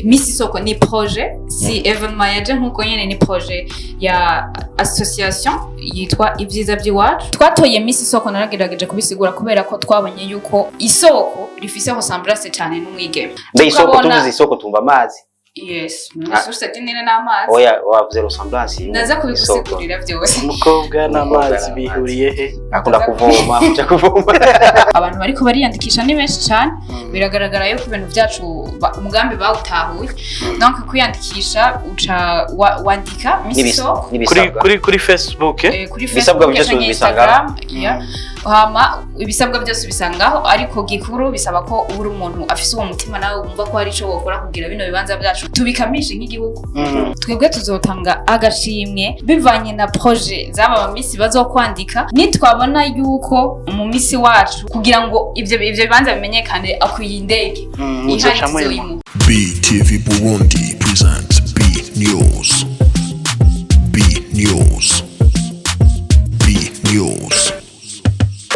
Miss Isoko ni projet, si événement yaje nkuko nyene. Ni projet ya association yitwa Ibyiza by'iwacu. Twatoye Miss Isoko, naragerageje kubisigura, kubera ko twabonye yuko isoko rifise ressemblance cyane n'umwigeme. Mbe isoko, Tukabona- tuvuze isoko tumva amazi. Yes, Ah. source nini n'amazi. Oya, wavuze ressemblance. Ndaza kubigusigurira byose. Umukobwa n'amazi n'amazi. Bihuriye he? Akunda kuvoma, kuja kuvoma. Abantu bariko bariyandikisha ni benshi cyane. Biragaragara yuko ibintu byacu umugambi bawutahuye. Donc kwiyandikisha uca wandika Miss Isoko. Kuri N'ibisabwa. kuri Facebook, eh? Kuri Ibisabwa Facebook byose canke ubisangaho. Instagram, yeah. Hama ibisabwa byose ubisangaho, ariko gikuru bisaba ko uba uri umuntu afise uwo mutima, nawe wumva ko hari ico wokora kugira bino bibanza byacu tubikamishe nk'igihugu. Twebwe tuzotanga agashimwe bivanye na projet z'aba bamisi bazokwandika. Nitwabona yuko umumisi wacu, kugira ngo ivyo bibanza bimenyekane, akwiye indege ihari, muzoca muyimuha. tuzoyimuha. BTV Burundi presents B News. B News. B News.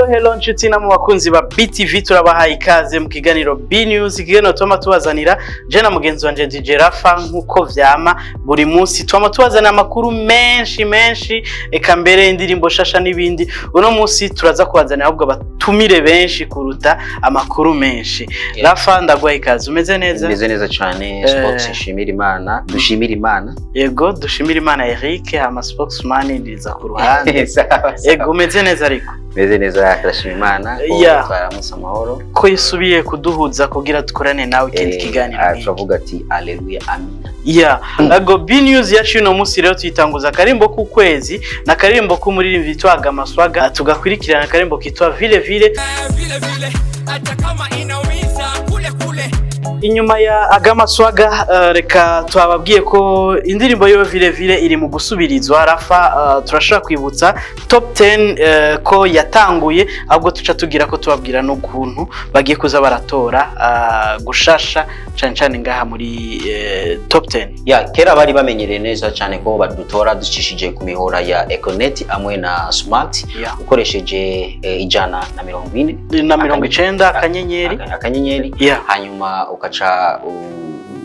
Hello nshuti namwe bakunzi ba BTV, turabahaye ikaze mu kiganiro B News, ikiganiro twama tubazanira je na mugenzi wanje DJ Rafa. Nkuko vyama buri munsi, twama tubazanira amakuru menshi menshi, eka mbere indirimbo shasha n'ibindi. Uno munsi turaza kubazanira ahubwo abatumire benshi kuruta amakuru menshi. Rafa, ndaguhaye ikaze, umeze neza? Meze neza cyane. Spox, nshimira Imana, dushimira Imana. Yego, dushimira Imana Eric, hama spokesman riza ku ruhande. Sawa, sawa. Yego, umeze neza ariko? Meze neza, turashima Imana ko twaramutse amahoro. Ko isubiye kuduhuza kugira dukorane nawe ikindi kiganiro nk'iki. Turavuga ati aleluya, amina. Yeah, Ago B News yacu uno munsi rero tuyitanguza akarimbo k'ukwezi na karimbo k'umuririmbyi witwa Gamaswaga, tugakurikirana akarimbo kitwa Vile Vile. Vile vile, hata kama inaumiza kule kule. Inyuma ya Agamaswaga, reka twababwiye ko indirimbo yiwe Vile Vile iri mu gusubirizwa. Rafa, turashobora kwibutsa top 10 ko yatanguye, ahubwo tuca tugira ko tubabwira n'ukuntu bagiye kuza baratora gushasha cane cane ngaha muri top 10. Ya, kera bari bamenyereye neza cyane ko badutora ducishije ku mihora ya Econet hamwe na Smart, ukoresheje 140 na 90 akanyenyeri. Akanyenyeri, hanyuma ukaca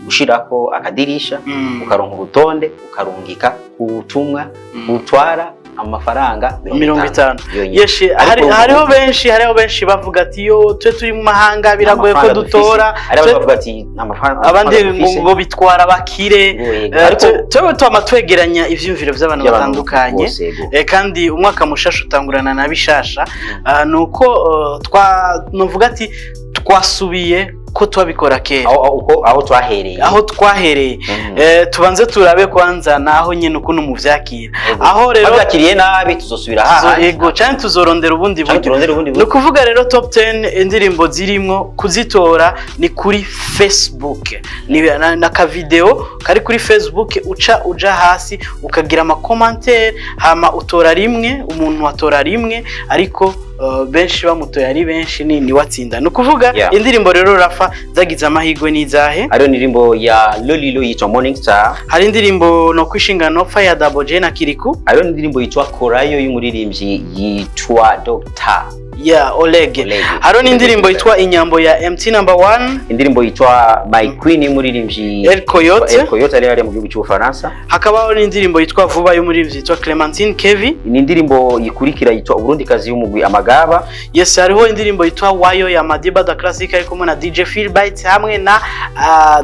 ushirako akadirisha, ukaronka urutonde, ukarungika ubutumwa butwara amafaranga 50 yonyine. Yeshi, Ariko hariho benshi, hariho benshi bavuga ati: "Yo, twe turi mu mahanga, biragoye ko amafaranga dufise. dutora." Hari abandi bavuga ati: "Nta mafaranga Abandi amafaranga dufise." ngo bitwara bakire. Yego, ariko Twebwe twama twegeranya ivyiyumviro vy'abantu by'abantu batandukanye. bose, yego. Kandi umwaka mushasha utangurana na bishasha. Ah, nuko twa novuga ati twasubiye ko twabikora kera. Aho twahereye. Aho twahereye. Tubanze turabe kwanza naho nyine ukuntu muvyakira. Yego. Aho rero babyakiriye nabi, tuzosubira hahandi. Yego, canke tuzorondera ubundi Canke buryo. turondere ubundi Ni buryo. ukuvuga rero top 10 indirimbo zirimwo, kuzitora ni kuri Facebook, ni na kavideo kari kuri Facebook, uca uja hasi ukagira ama commentaires, hama utora rimwe, umuntu atora rimwe, ariko benshi bamutoye ari benshi ni watsinda. Ni ukuvuga indirimbo rero, Rafa, zagize amahirwe n'izahe? Hariho indirimbo ya Lolilo yitwa Morning Star. Hari indirimbo No Kwishinga Nopfa ya Double J na Kiriku. Hariho indirimbo yitwa Korayo y'umuririmbyi yitwa Dr. Ya Oleg. Oleg. Hariho n'indirimbo yitwa Inyambo ya MT Number One. Indirimbo yitwa My Queen y'umuririmbyi El Coyote. El Coyote ari hariya mu gihugu cy'Ubufaransa. Hakabaho n'indirimbo yitwa Vuba y'umuririmbyi yitwa Clementine Kevi. Ni indirimbo yikurikira yitwa Uburundikazi y'umugwi Amagaba. Yes, hariho indirimbo yitwa Wayo ya Madiba da Classic ari kumwe na DJ Philbyte hamwe na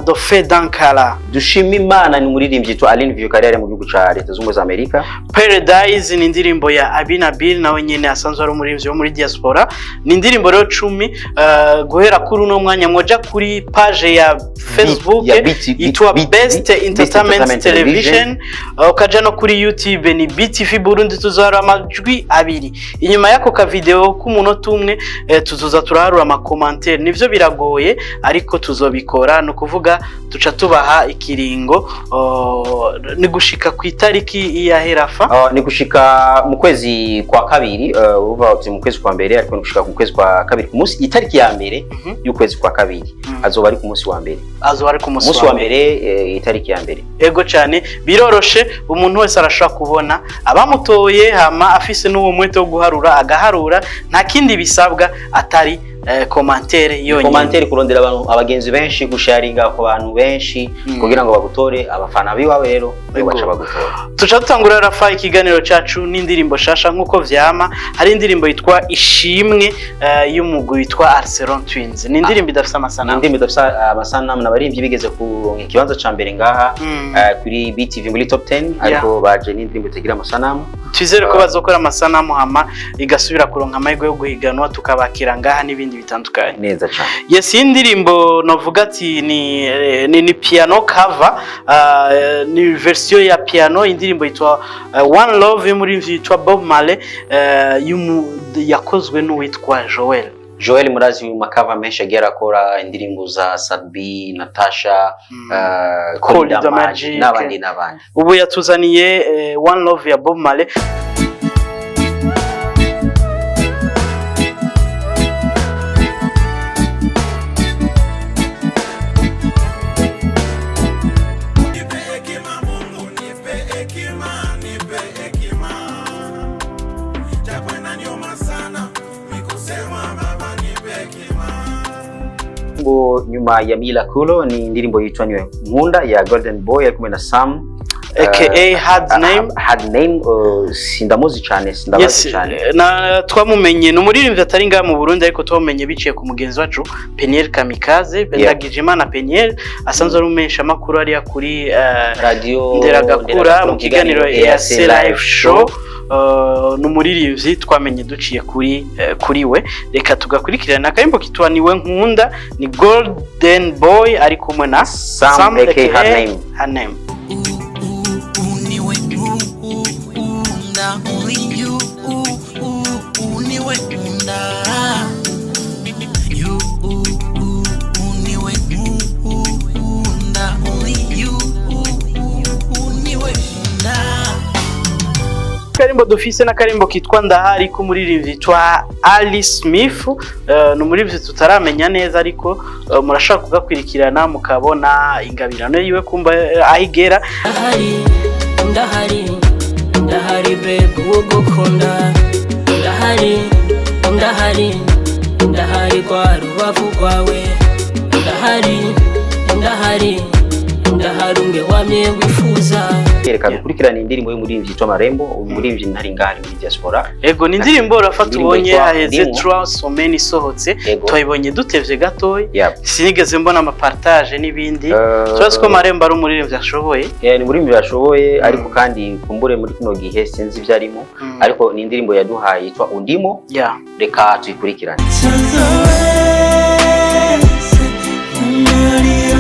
Dofe Dankara. Dushima Imana ni umuririmbyi yitwa Aline Vieux ari mu gihugu ca Leta Zunze Ubumwe za Amerika. Paradise ni indirimbo ya Abinabil, nawe nyene asanzwe ari umuririmbyi wo muri diaspora. Ni indirimbo rero 10. Guhera kuri uno mwanya mwoja kuri page ya Facebook ya BT yitwa BT Best Entertainment Entertainment Television, ukaja no kuri YouTube ni BTV Burundi, tuzoharura amajwi abiri inyuma y'ako ka video k'umunota umwe. Tuzoza turaharura ama commentaires. Nivyo biragoye, ariko tuzobikora. Ni ukuvuga tuca tubaha ikiringo, ni gushika ku itariki ya Rafa? Ni gushika mu kwezi kwa kabiri, uva uti mu kwezi kwa mbere, ariko ni gushika mu kwezi kwa kabiri, ku munsi itariki ya mbere y'ukwezi kwa kabiri. Azoba ari ku munsi wa mbere. Azoba ari ku munsi Umunsi wa mbere, itariki ya mbere. Ego cyane, biroroshe, umuntu wese arashobora kubona abamutoye, hama afise n'uwo mwete wo guharura agaharura. Nta kindi bisabwa atari Commentaire yonyine. Commentaire, kurondera abantu, abagenzi benshi, gusharinga ku bantu benshi kugira ngo bagutore. Abafana biwawe rero nibo baca bagutora. Tuca dutangura, Rafa, ikiganiro cacu n'indirimbo shasha nk'uko vyama. Hari indirimbo yitwa Ishimwe, y'umugwi witwa Arceron Twins. Ni indirimbo idafise amasanamu. Indirimbo idafise amasanamu, n'abaririmbyi bigeze ku ikibanza ca mbere ngaha kuri BTV muri top 10, ariko baje n'indirimbo itagira amasanamu. Twizere ko bazokora amasanamu, hama igasubira kuronka amahirwe yo guhiganwa, tukabakira ngaha n'ibindi bitandukanye. Neza cane. Yes, iyi ndirimbo novuga ati ni piano cover, ni version ya piano. Indirimbo yitwa One Love y'umuririmbyi yitwa Bob Marley, yakozwe n'uwitwa Joel. Joel murazi mu ma cover menshi agiye arakora, indirimbo za Sat-B, Natasha, Call Call the the Magic. Magic n'abandi n'abandi. Ubu yatuzaniye One Love ya Bob Marley. Nipe hekima Mungu, nipe hekima, nipe hekima. Japo inaniuma sana, nikusema Baba nipe hekima. Indirimbo nyuma ya Mila Kulo ni indirimbo yitwa Niwe Nkunda ya Golden Boy ari kumwe na Sam aka Hard Name. Hard Name, sindamuzi cyane, sindabazi cyane. Na twamumenye, ni umuririmbyi atari ngaha mu Burundi, ariko twamumenye biciye ku mugenzi wacu Peniel Kamikaze Ndagijimana. Peniel asanzwe ari umumenyesha makuru ariya kuri Radio Nderagakura mu kiganiro EAC Live Show. Ni umuririmbyi twamenye duciye kuri we. Reka tugakurikirana akarimbo kitwa Niwe Nkunda, ni Golden Boy ari kumwe na Sam aka Hard Name. Hard Name. Niwe nkunda, only you, niwe nkunda you, niwe nkunda, only you, niwe nkunda. Akarimbo dufise n'akarimbo kitwa Ndahari k'umuririmbyi yitwa Ali Smith. Ni umuririmbyi tutaramenya neza, ariko murashobora kugakurikirana mukabona ingabirano yiwe kumva aho igera. Ndahari, ndahari, ndahari babe, ugukunda ndahari, ndahari, ndahari kwa rubavu rwawe, ndahari, ndahari, ndahari umwe wamye wifuza. Reka dukurikirane indirimbo y'umuririmbyi yitwa Marembo, umuririmbyi ntari ngaha, ari muri diaspora. Ego, ni indirimbo urafa Indirimbo tubonye yitwa haheze Ndimu. 3 semaines isohotse. Ego. Twayibonye dutevye gatoya. Sinigeze mbona ama partage n'ibindi. Turazi ko Marembo ari umuririmbyi ashoboye. Ni umuririmbyi bashoboye, ariko kandi kumbure muri kino gihe sinzi ibyo arimo, ariko ni indirimbo yaduhaye yitwa Undimo. Reka tuyikurikirane. Chanzo wese umarira,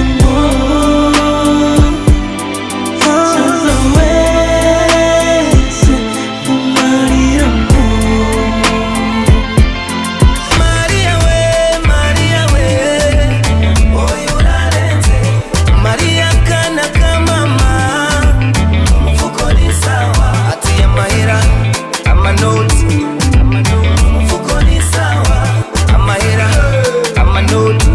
chanzo wese umarira. Maria we, Maria we, oyo urarenze. Maria kana kamama, umufuko ni sawa. Ati amahera, amanoti, umufuko ni sawa. Amahera, amanoti,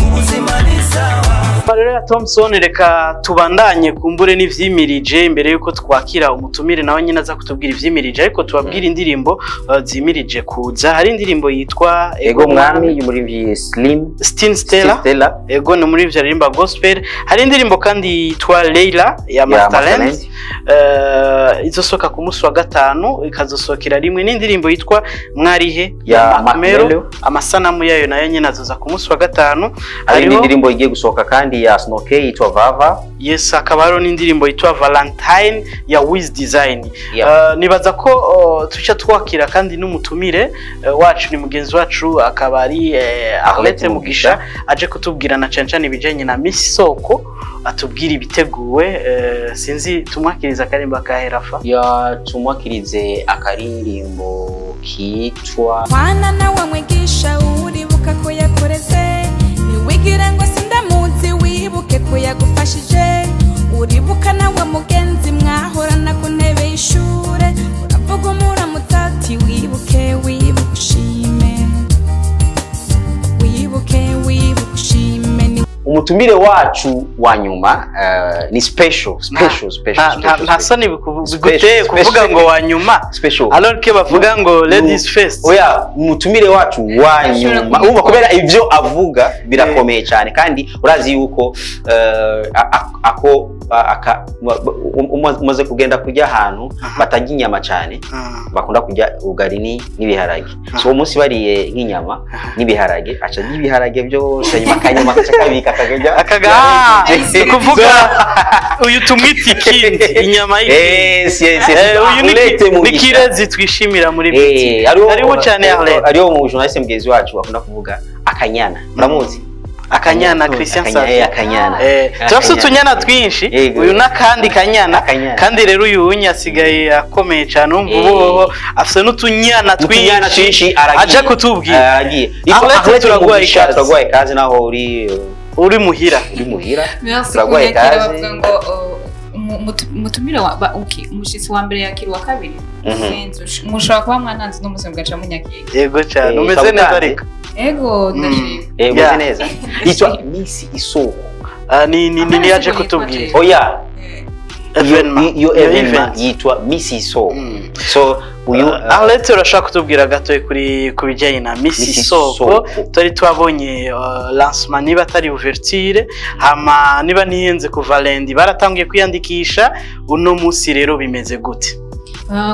ubuzima ni sawa. Rero ya Thompson, reka tubandanye kumbure n'ivyimirije imbere yuko twakira umutumire, nawe nyine aza kutubwira ivyimirije, ariko tubabwire indirimbo zimirije kuza. Hari indirimbo yitwa Ego Mwami y'umuririmbyi Slim Stin Stella. Stella. Ego, ni umuririmbyi aririmba gospel. Hari indirimbo kandi yitwa Leila ya Masterland, Masterland. Izosohoka ku munsi wa gatanu, ikazosohokera rimwe n'indirimbo yitwa Mwarihe Ya Mark Mero. Mero. Amasanamu yayo nayo nyine azoza ku munsi wa gatanu. Hari Hariho n'indirimbo igiye gusohoka kandi ya Snoke yitwa Vava. Yes, hakaba hariho n'indirimbo yitwa Valentine ya Wiz Design. Nibaza ko tuca twakira kandi n'umutumire wacu, ni mugenzi wacu, akaba ari Arlette Mugisha, aje kutubwira na cane cane ibijanye na Miss Soko, atubwira ibiteguwe. Sinzi, tumwakiriza akarimbo akaherafa. Ya, tumwakirize akaririmbo kitwa Mwana nawe mwigisha, uribuka ko yakoreze? Ntiwigire ngo sindamuzi, wibuke ko yagufashije. Uribuka nawe mugenzi mwahorana ku ntebe y'ishure, uravuga umuramutsa ati wibuke, wibuke ushime, wibuke, wibuke ushime ni umutumire. Umutumire wacu wa nyuma ni special, special, special, Nta special, nta soni biguteye Special, kuvuga special. ngo wa nyuma, special, alors que bavuga ngo ladies first? Oya, umutumire wacu wa Ashobora nyuma kumwitwa. umva, kubera ivyo avuga birakomeye cyane, kandi urazi yuko ako aka umaze kugenda kurya ahantu batarya inyama cyane, bakunda kurya ubugari n'ibiharage. So uwo munsi bariye nk'inyama n'ibiharage, aca arya ibiharage byose, nyuma akanyama akaca kabika, akakarya. Akaga ni ukuvuga uyu tumwita ikindi, inyama y'ikindi. Yes. Uyu ni Arlette ni Mugisha. kirezi twishimira muri BT. Hariho Karibu cyane, Arlette. Hariho mu journaliste mugenzi wacu akunda kuvuga akanyana, uramuzi? Akanyana Christian Savio. Akanyana. Turafite utunyana twinshi. Yego. Uyu n'akandi kanyana. Akanyana. Kandi rero uyu unye asigaye akomeye cyane, umva ubu afite n'utunyana utunyana twinshi twinshi, aragiye. Aje kutubwira. Aragiye. Arlette, Arlette turaguhaye Mugisha, ikaze. turaguhaye ikaze naho uri Uri muhira. Uri muhira. Merci Turaguhaye kunyakira. ikaze. Bavuga ngo umutumire wa okay, umushitsi wa mbere yakira uwa kabiri. Sinzi, mushobora kuba mwananze n'umunsi mugaca munyakira. Yego cyane. Umeze Sabutanze. neza ariko? Ego, ndashima. Umeze Yeah. neza. Yitwa Miss Isoko. Ah, ni yaje Amazina kutubwira. yitwa Oya, Événement. iyo Iyo événement event. yitwa Miss Isoko. So uyu Arlette, urashobora kutubwira gato kuri ku bijyanye na Miss Miss Isoko? Isoko. Twari twabonye lancement, niba atari ouverture, hama niba ntihenze kuva lundi baratangiye kwiyandikisha. Uno munsi rero bimeze gute?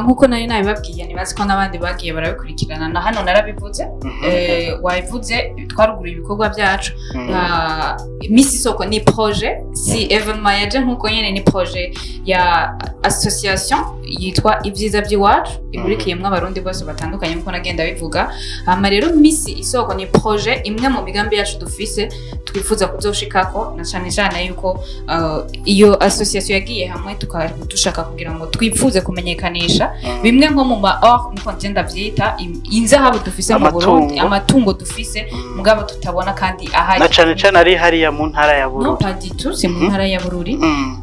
Nk'uko nari nabibabwiye, nibazi ko n'abandi bagiye barabikurikirana, na hano narabivuze. Wabivuze, twaruguruye ibikorwa byacu. Miss Isoko ni projet, si événement yaje nk'uko nyene, ni projet ya association yitwa Ibyiza by'iwacu, ihurikiyemwo Abarundi bose batandukanye nk'uko nagenda bivuga. Hama rero Miss Isoko ni projet imwe mu migambi yacu dufise, twifuza kuzoshikako, na cane cane yuko iyo association yagiye hamwe tukaba dushaka kugira ngo twifuze kumenyekanisha bimwe nko mu ma or, nkuko nje ndavyita, inzahabu dufise mu Burundi, Amatungo. amatungo dufise mugabo tutabona kandi ahari. Na cane cane ari hariya mu ntara ya No, Bururi. pas du tout, si mu ntara ya Bururi.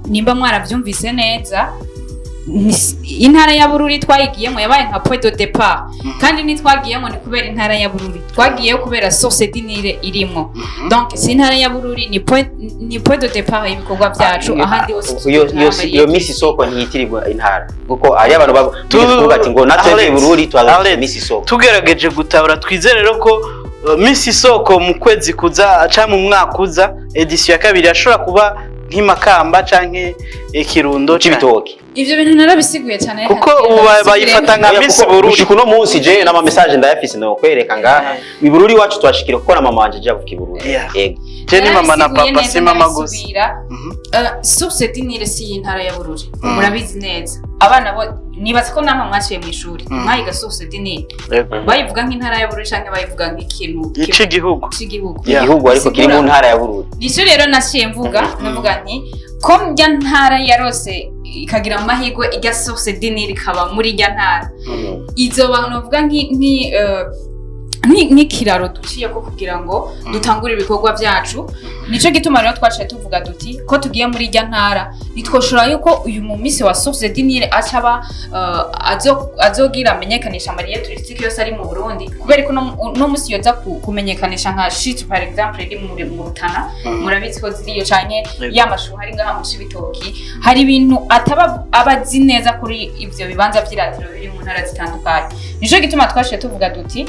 Nimba mwaravyumvise neza, intara ya Bururi twayigiyemo yabaye nka point de départ, kandi ntitwagiyemo ni kubera intara ya Bururi, twagiyeyo kubera source du Nil irimo. Donc si intara ya Bururi, ni point de départ y'ibikorwa byacu. Ahandi hose Iyo Miss Isoko ntiyitirirwa intara, kuko hari abantu bavuga ati ngo natwe Arlette, Bururi twaza Arlette, Miss Isoko. Tugerageje gutabura, twizere rero ko Miss Isoko mu kwezi kuza canke mu mwaka uza, édition ya kabiri ashobora kuba nk'imakamba canke Kirundo Cibitoke. Ivyo bintu narabisiguye cyane. Kuko ubu bayifata nka Oya, Miss kuko Bururi. gushika uno munsi je n'ama message ndayafise, no kwereka ngaha i Bururi iwacu twashikira, kuko na mama wanje aje avuka i Bururi. Yeah. Yego. Je ni mama na Narabisiguye papa, neza, si mama gusa. ndabisubira. Source du Nil si y'intara ya Bururi, murabizi neza. Abana bo nibaza ko namwe mwaciye mu ishuri, mwayiga source du Nil. Yego. Bayivuga nk'intara ya Bururi canke bayivuga nk'ikintu Ic'igihugu. c'igihugu? Yeah. Igihugu, ariko kiri mu ntara ya Bururi. Nicyo rero naciye mvuga, ndavuga nti ko njya ntara yarose ikagira amahirwe ijya source du Nil ikaba muri ijya ntara, izo bantu bavuga nk'ikiraro duciye ko kugira ngo dutangure ibikorwa byacu. Nico gituma rero twaciye tuvuga duti ko tugiye muri ijya ntara, nitwoshora yuko uyu mu misi wa source du Nil aca aba azogira amenyekanisha ama lieux touristiques yose ari mu Burundi, kubera ko uno musi yoza kumenyekanisha nka shit, par exemple, iri mu Rutana, murabizi ko ziriyo, canke Yego. ya mashuha ari ngaha mu Cibitoki. Hari ibintu ataba aba azi neza kuri ivyo bibanza vy'iratiro biri mu ntara zitandukanye. Nico gituma twaciye tuvuga duti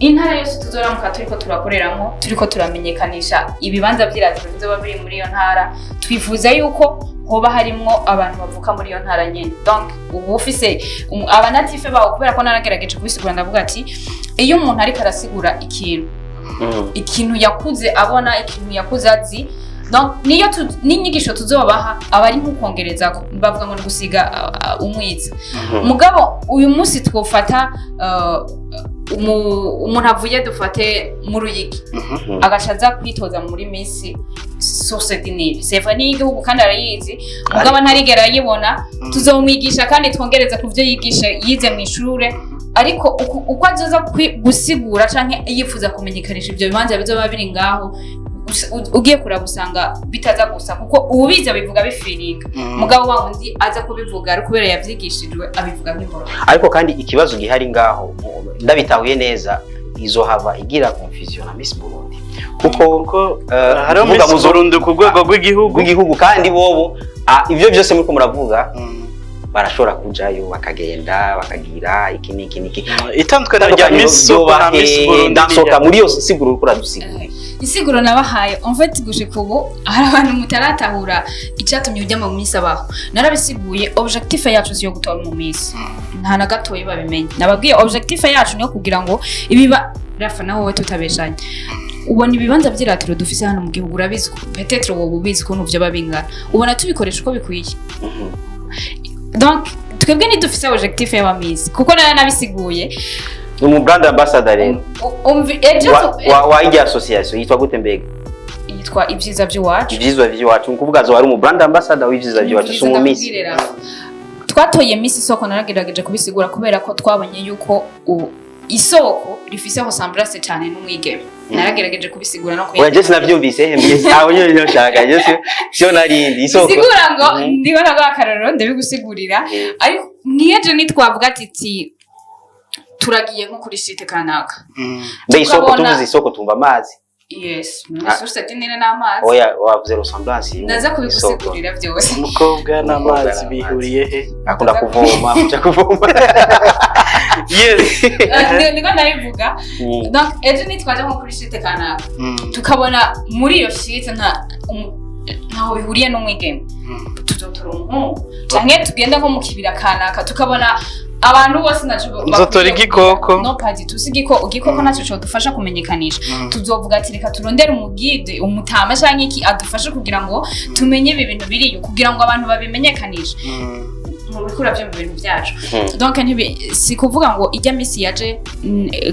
intara yose tuzoramuka turiko turakoreramo, turiko turamenyekanisha ibibanza vy'iratiro bizoba biri muri iyo ntara, twifuza yuko hoba harimwo abantu bavuka muri iyo ntara nyene, donc ubu ufise aba natifs bawo. Kubera ko naragerageje kubisigura, ndavuga ati iyo umuntu ariko arasigura ikintu, ikintu yakuze abona, ikintu yakuze azi, donc niyo n'inyigisho tuzobaha aba ari nk'ukongereza, bavuga ngo ni gusiga umwiza. Mugabo uyu munsi twofata umuntu avuye, dufate mu Ruyigi, agaca aza kwitoza muri Miss Source du Nil, c'est vrai ni igihugu kandi arayizi, mugabo ntarigera ayibona. Tuzomwigisha kandi twongereza ku byo yigisha, yize mu ishure, ariko uko azoza gusigura canke yifuza kumenyekanisha ibyo bibanza bizoba biri ngaho, ugiye kuraba usanga bitaza gusa, kuko ubiza bivuga bifiringa, mugabo wa wundi aza kubivuga ari kubera yavyigishijwe, abivuga nk'imboro. Ariko kandi ikibazo gihari ngaho, ndabitahuye neza, izohava igira confusion na Miss Burundi. Kuko Kuko hariho kuvuga Miss Burundi ku rwego rw'igihugu. Rw'igihugu, kandi bobo ivyo byose muriko muravuga barashobora kujayo, bakagenda bakagira iki n'iki n'iki. Itandukaniro rya Miss Soko na Miss Burundi Ndasohoka muri iyo siguro uriko uradusigura. Insiguro nabahaye, en fait, gushika ubu hari abantu mutaratahura icyatumye ujya mu minsi abaho. Narabisiguye, objectif yacu si yo gutora mu minsi, nta na gatoyi babimenye. Nababwiye, objectif yacu niyo kugira ngo ibiba rafa nawe wowe tutabeshanye. Ubona ibibanza by'iratiro dufise hano mu gihugu, urabizi, peut-être wowe ubizi ukuntu vyoba bingana, ubona tubikoresha uko bikwiye? Donc twebwe ntidufise objectif y'abamisi, kuko nayo nabisiguye. Ni umu brand ambassador rero. Ejo Wa irya association yitwa gute mbega? Yitwa Ibyiza by'iwacu. Ibyiza by'iwacu. Ni ukuvuga azoba ari umu brand ambassador w'Ibyiza by'iwacu, si umu miss. Ndakubwirira. Twatoye Miss Isoko, naragerageje kubisigura, kubera ko twabonye yuko isoko rifise ressemblance cyane n'umwigeme. Naragerageje kubisigura no Oya, je sinavyumvise mbese aho nyene niyo nshaka, je siyo narindi isoko. Sigura ngo ndibona naguha akarorero, ndabigusigurira. Ariko nk'iyejo nitwavuga ati turagiye nko kuri site kanaka, Mbe isoko, tukabona- tuvuze isoko tumva amazi. Yes. Ah. Source d'eau n'amazi. Oya, wavuze ressemblance Ndaza isoko. kubigusigurira byose. Umukobwa n'amazi n'amazi. bihuriye he? Akunda kuvoma, kuja kuvoma. Yes. Niko ndabivuga. Donc ejo nitwaje nko kuri site kanaka, tukabona muri iyo site ntaho bihuriye n'umwigeme, tuzotora umuhungu. Canke tugenda nko mu kibira kanaka, tukabona abantu bose naco Nzotora igikoko. No, padi tuzi igikoko naco codufasha kumenyekanisha. Tuzovuga ati reka turondere umugide, umutama canke iki, adufashe kugira ngo tumenye ibi bintu biriyo, kugira ngo abantu babimenyekanishe mu bikura byo mu bintu byacu. Donc si kuvuga ngo ijya misi yaje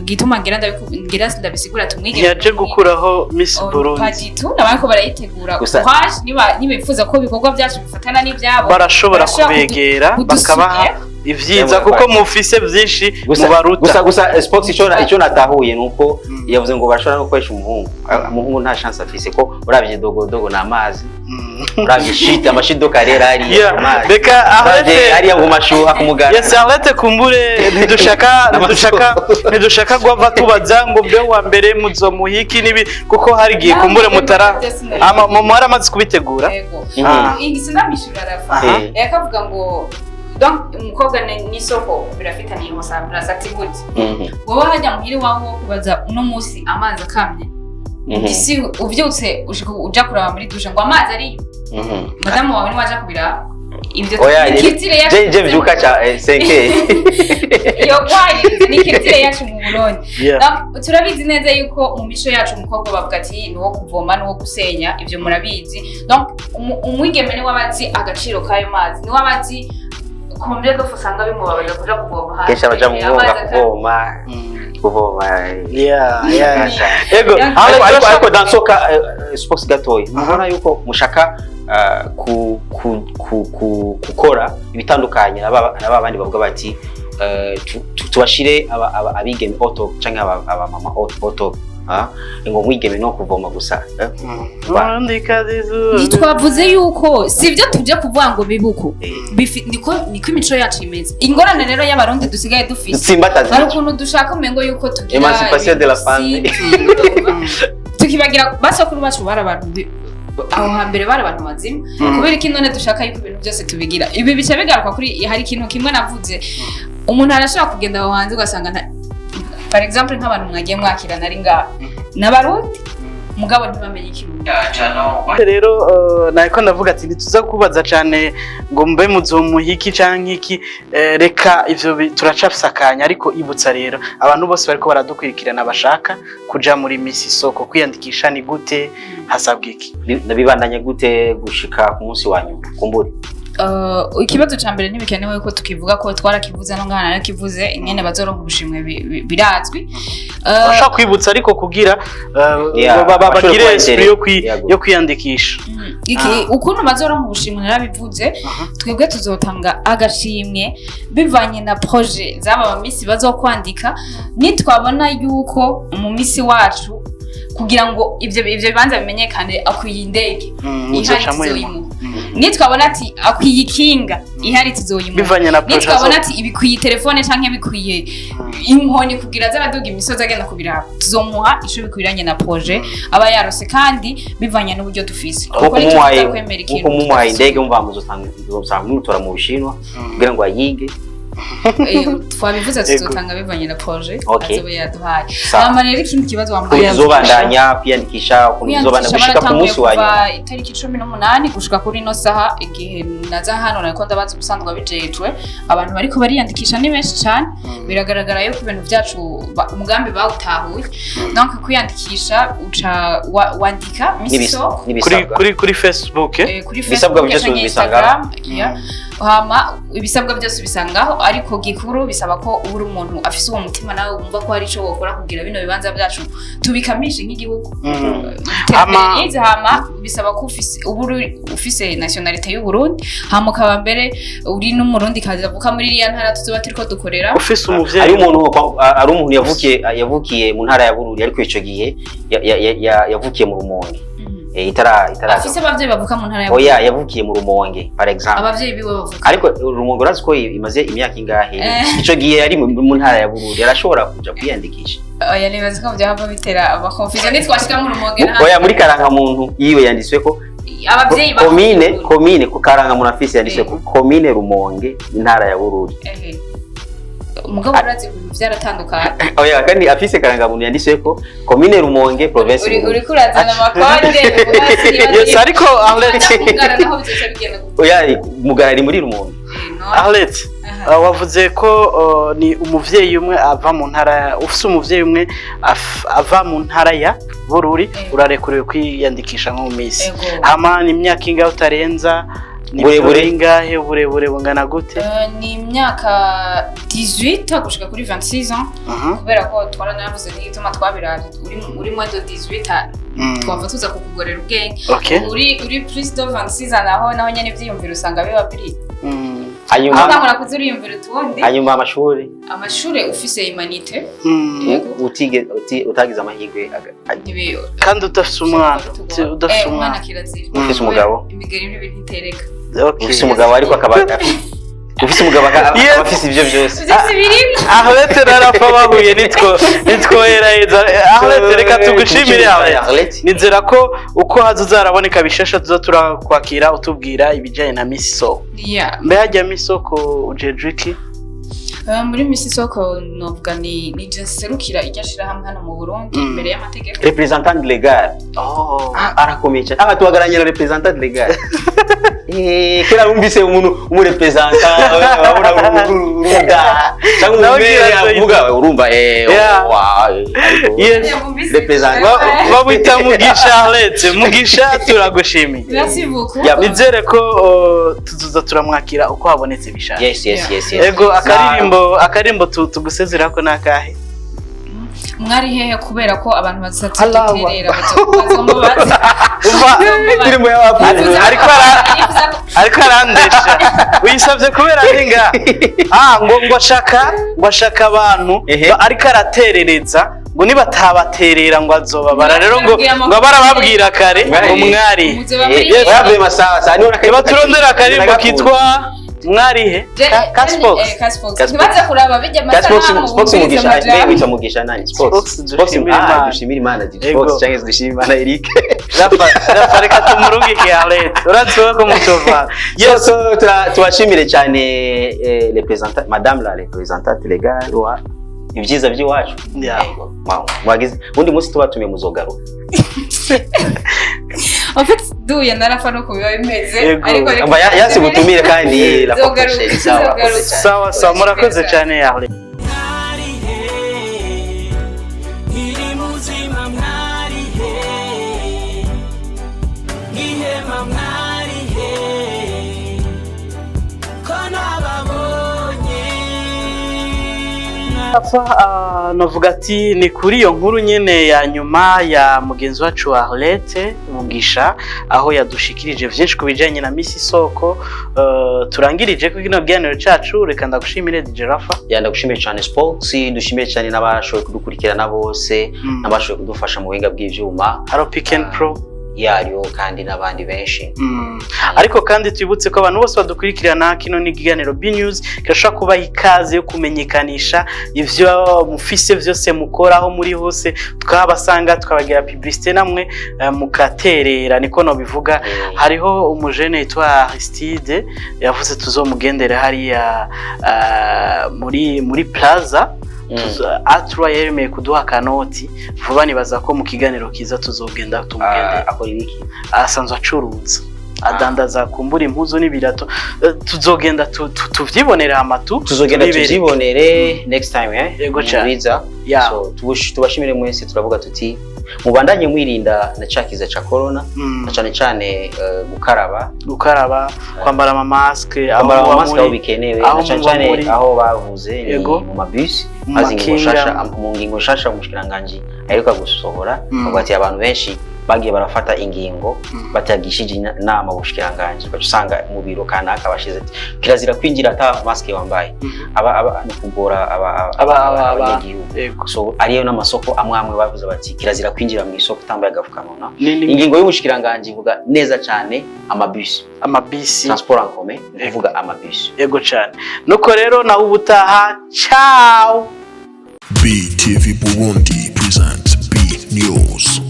gituma ngira ngira ndabisigura tumwige. Ntiyaje gukuraho Miss Burundi. Paditu nabariko barayitegura. Gusa- Courage, niba nibifuza ko ibikorwa byacu bifatana n'ibyabo, barashobora barashobora kubegera kudusubiye. bakabaha ivyiza, kuko mufise vyinshi Gusa mubaruta. gusa sports, ico natahuye nuko yavuze ngo barashobora no gukoresha umuhungu. Umuhungu nta chance afise, ko uravye dogo dogo ni amazi, uravye shit amashido karera hariya amazi, Reka uravye Arlette hariya mu mashuha kumugara. Yes, Arlette, kumbure ntidushaka guhava tubaza ngo mbe wa mbere muzomuha iki nibi, kuko hari igihe kumbure mutara ama mu mwaramaze kubitegura. Yego. Mhm. Sinamishura rafa. Yakavuga ngo donc umukobwa n'isoko birafitaniye ressemblance, ati gute? Wowe hajya muhira iwawe, wo kubaza uno munsi amazi akamye, isi uvyutse ushika uja kuraba muri douche ngo amazi ariyo, madamu wawe niwe aja kubiraba ibyo. Oya, Ni culture yacu. je mvyuka ca 5. Iyo gwarize ni culture yacu mu Burundi. Donc, turabizi neza yuko mu mico yacu umukobwa bavuga ati ni uwo kuvoma, ni uwo gusenya, ibyo murabizi. Donc umwigeme niwe aba azi agaciro k'ayo mazi, niwe aba azi combien de fois usanga bimubabaza kuja kuvoma hanze. Kenshi abaja mu mwonga Amazi kuvoma. Yeah. Ego, Yeah. Arlette, Ariko dansoka sports gatoyi, mubona yuko mushaka ku gukora ibitandukanye na ba bandi bavuga bati tubashire abigeme auto canke aba mama auto, ngo mwigeme no kuvoma gusa. Murundikazi zuba. Ntitwavuze yuko si ibyo tujya kuvuga ngo bibuko. Niko imico yacu imeze. Ingorane rero y'Abarundi dusigaye dufise, Dutsimbataza hari ukuntu dushaka umengo yuko tugira Emancipation de la femme. Tukibagira basokuru bacu bari abantu aho hambere bari abantu bazima. Kubera iki none dushaka yuko ibintu byose tubigira ibi? Bica bigaruka kuri hari ikintu kimwe navuze: umuntu arashobora kugenda aho hanze ugasanga par exemple nk'abantu mwagiye mwakirana ari ngaha n'Abarundi, mugabo ntibamenye Ikirundi. Rero nariko ndavuga ati ntituza kubaza cane ngo mbe muzomuha iki canke iki. Reka ivyo turacafise akanya, ariko ibutsa rero abantu bose bariko baradukurikirana bashaka kuja muri Miss Isoko, kwiyandikisha ni gute, hasabwa iki? Bibandanye gute gushika ku munsi wa nyuma kumbure? Ikibazo ca mbere ntibikenewe ko tukivuga, ko twarakivuze no ngana narakivuze ingene bazoronka ubushimwe, birazwi. Bashaka kwibutsa ariko kugira Yeah, bashobora bagire kuba esprit Yego. yo kwiyandikisha. Ukuntu bazoronka ubushimwe narabivuze. Twebwe tuzotanga agashimwe bivanye na projet z'aba bamisi bazokwandika. Nitwabona yuko mu misi wacu Kugira ngo ivyo bibanza bimenyekane, akwiye indege, ihari muzoca muyimuha. tuzoyimuha. Nitwabona ati akwiye ikinga, ihari tuzoyimuha. Bivanye na projet. Nitwabona ati ibikwiye telefone canke bikwiye inkoni kugira aze araduga imisozi agenda kubiraba, tuzomuha ico bikwiranye na projet aba yarose, kandi bivanye n'uburyo dufise. Nkuko Kuko mumuhaye ntituza kwemera ikintu nkuko mumuhaye tudafise. indege, mumva muzosanga mumutora mu Bushinwa kugira ngo ayige. Twabivuze, tuzotanga bivanye na projet azoba yaduhaye. Sawa. Hama rero ikindi kibazo wambaye. Ukuntu izobandanya kwiyandikisha, ukuntu izobandanya Kwiyandikisha, gushika ku baratanguye munsi wa nyuma. kuva itariki 18 gushika kuri ino saha. Igihe naza hano nariko ndabaza ubusanzwe abijejwe, abantu bariko bariyandikisha ni benshi cane. Biragaragara yuko ibintu vyacu umugambi bawutahuye. Donc kwiyandikisha, uca wandika misiso Kuri N'ibisabwa. kuri Facebook, eh? Kuri Ibisabwa Facebook byose canke ubisangaho. Instagram, yeah. Hama ibisabwa byose ubisangaho, ariko gikuru bisaba ko uba uri umuntu afise uwo mutima nawe wumva ko hari ico wokora kugira bino bibanza byacu tubikamishe nk'igihugu. Iterambere rize. Hama bisaba ko ufise, uba uri ufise nationalité y'u Burundi, hama ukaba mbere uri n'umurundi kazi avuka muri iriya ntara tuzoba turiko dukorera. Ufise umuvyeyi. Ari umuntu yavukiye mu ntara ya Bururi, ariko ico gihe yavukiye mu Rumonge. Itara Afise abavyeyi bavuka mu ntara ya Oya, yavukiye mu Rumonge, par exemple. Abavyeyi biwe bavuka. Ariko Rumonge urazi ko imaze imyaka ingahe? Ico gihe yari mu ntara ya Bururi, arashobora kuja kwiyandikisha? Oya, nibaza ko vyahava bitera ama confusion nitwashika mu Rumonge. Oya, muri karangamuntu yiwe yanditswe ko Abavyeyi bavuka komine mu Bururi. Komine ku karangamuntu afise yanditswe ko komine Rumonge, intara ya Bururi. Ehe. Umugabo urazi ibintu vyaratandukanye. Oya, kandi afise karangamuntu yanditswe ko komine Rumonge, province Bururi. Uriko urazana amakode. Yes, ariko Arlette, Mugara naho bizoca bigenda gute? Oya, Mugara ari muri Rumonge. No. Arlette, wavuze ko ni umuvyeyi umwe ava mu ntara, ufise umuvyeyi umwe ava mu ntara ya Bururi, urarekuriwe kwiyandikisha nko mu misi. Ego. Hama ni imyaka ingahe utarenza? Ni Uburebure? ingahe? Uburebure bungana gute? Ni imyaka 18 gushika kuri 26 ans, kubera ko twaranavuze n'igituma twabiravye, uri moins de 18 twava tuza kukugorera ubwenge. Uri plus de 26 ans, naho nyene ivyiyumviro usanga biba biri Hanyuma utangura kuza uriyumvira utundi. Hanyuma amashuri? Amashure, ufise humanités. Yego. Utagize amahirwe Kandi udafise umwana, udafise Umwana umwana. kirazira. Ufise umugabo? Imigeri n'ibintu ntitereka. Ufise umugabo, ariko akaba ufise umugabo akaba afise ivyo byose. Vyose birimo. Arlette na Rafa bahuye nitwo nitwoheraheza. Arlette, reka tugushimire, Arlette. Arlette. Nizera ko uko haza uzaraboneka bishasha tuza turakwakira utubwira ibijyanye na Miss Soko. Mbe hajya Miss Soko ujejwe iki? Muri Miss Soko novuga ni je nserukira iryo shirahamwe hano mu Burundi imbere y'amategeko. Représentant légal. Oh. Ah, arakomeye cyane. Ah, tuhagararanye na représentant légal. Kera wumvise umuntu umu représentant, urabona uruga cyangwa Nawe umumere ugira avuga, urumva Yeah. ariko Yes. Représentant. Bamwita Mugisha Arlette. Mugisha, turagushimiye. Merci beaucoup. Yeah. Nizere ko tuzoza turamwakira uko habonetse bishasha. Yes. Ego, akaririmbo tugusezerako ni akahe? Mwari hehe? Kubera ko abantu Allah. bazatuterera bazomubaza. Umva, Indirimbo y'abapfuye. Ariko arandesha uyisabye kubera ninga ngo ashaka abantu. Ariko araterereza ngo nibatabaterera ngo azobabara, rero ngo barababwira kare ngo mwari. Yes, yavuye masaha saa niho. Niba turondera akarimbo kitwa mwarihe Casbox. Casbox. Ntibaze kuraba bijya amasanamu. Spox. Bumvirize Mugisha amajambo. mbe witwa Mugisha nani? Spox. Spox, Spox. Dushimire Ah, Imana. Dushimire Imana. DJ Ego. Spox cyangwa Dushimire Imana Eric. Rafa, Rafa, reka tumurungike Arlette, urazi ko mutova. Yes, so tubashimire cyane representant, madame la représentante légale wa ibyiza by'iwacu. Yeah. Wow, mwagize undi munsi tubatumiye muzogaruka. En fait, duhuye na Rafa nuko biba bimeze. Yego. Ariko reka Amba yasi butumire kandi la Nzogaruka, prochaine, sawa. nzogaruka. Sawa sawa, murakoze cyane Arlette. Mwarihe nkiri muzima, mwarihe nkihema, mwarihe ko nababonye. Rafa, navuga ati ni kuri iyo nkuru nyene ya nyuma ya mugenzi wacu wa Arlette Mugisha, aho yadushikirije vyinshi ku bijanye na Miss Isoko, turangirije ko kino kiganiro cacu. Reka ndagushimire, DJ Rafa. Yeah, ndagushimiye cyane Spox, dushimiye cyane n'abashoboye kudukurikirana bose, n'abashoboye kudufasha mu buhinga bw'ivyuma. Haro Pick and Pro. Yaryo kandi n'abandi benshi. Ariko kandi twibutse ko abantu bose badukurikirana, kino ni ikiganiro B News, kirashobora kubaha ikaze yo kumenyekanisha ivyo mufise vyose mukora, aho muri hose tukabasanga, tukabagira publicité, namwe mukaterera, niko nobivuga. Hariho umujene yitwa Aristide yavuze tuzomugendere hariya muri Plaza. Atura yemeye kuduha akanoti vuba. Nibaza ko mu kiganiro kiza tuzogenda tumugendere. Akora ibiki? Asanzwe acuruza, adandaza kumbura impuzu n'ibirato. Tuzogenda tuvyibonere amatu. Tuzogenda tubibereke. Tuvyibonere next time, eh. Yego cane. Mwiza. So tubashimire mwese, turavuga tuti mubandanye mwirinda na ca kiza ca corona, na cane cane gukaraba. Gukaraba, kwambara amamasike aho kwambara muba amamasike aho muri, bikenewe, aho na cane muba cane muri. Aho bavuze ni mu mabisi. Mu Maze ingingo makinga. nshasha, mu ngingo nshasha umushikiranganji aheruka gusohora, avuga ati abantu benshi bagiye barafata ingingo batagishije inama ubushikiranganji, ugaca usanga mu biro kanaka bashize ati kirazira kwinjira ata masike wambaye. Aba ni kugora abanyagihugu. So ariyo n'amasoko amwe amwe bavuze bati kirazira kwinjira mu isoko utambaye agapfukamunwa. Ingingo y'ubushikiranganji ivuga neza cyane amabisi, amabisi, transport en commun, ni kuvuga amabisi. Yego cyane. Nuko rero nawe ubutaha, ciao. BTV Burundi presents B News.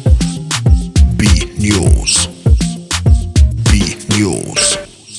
B News. B News.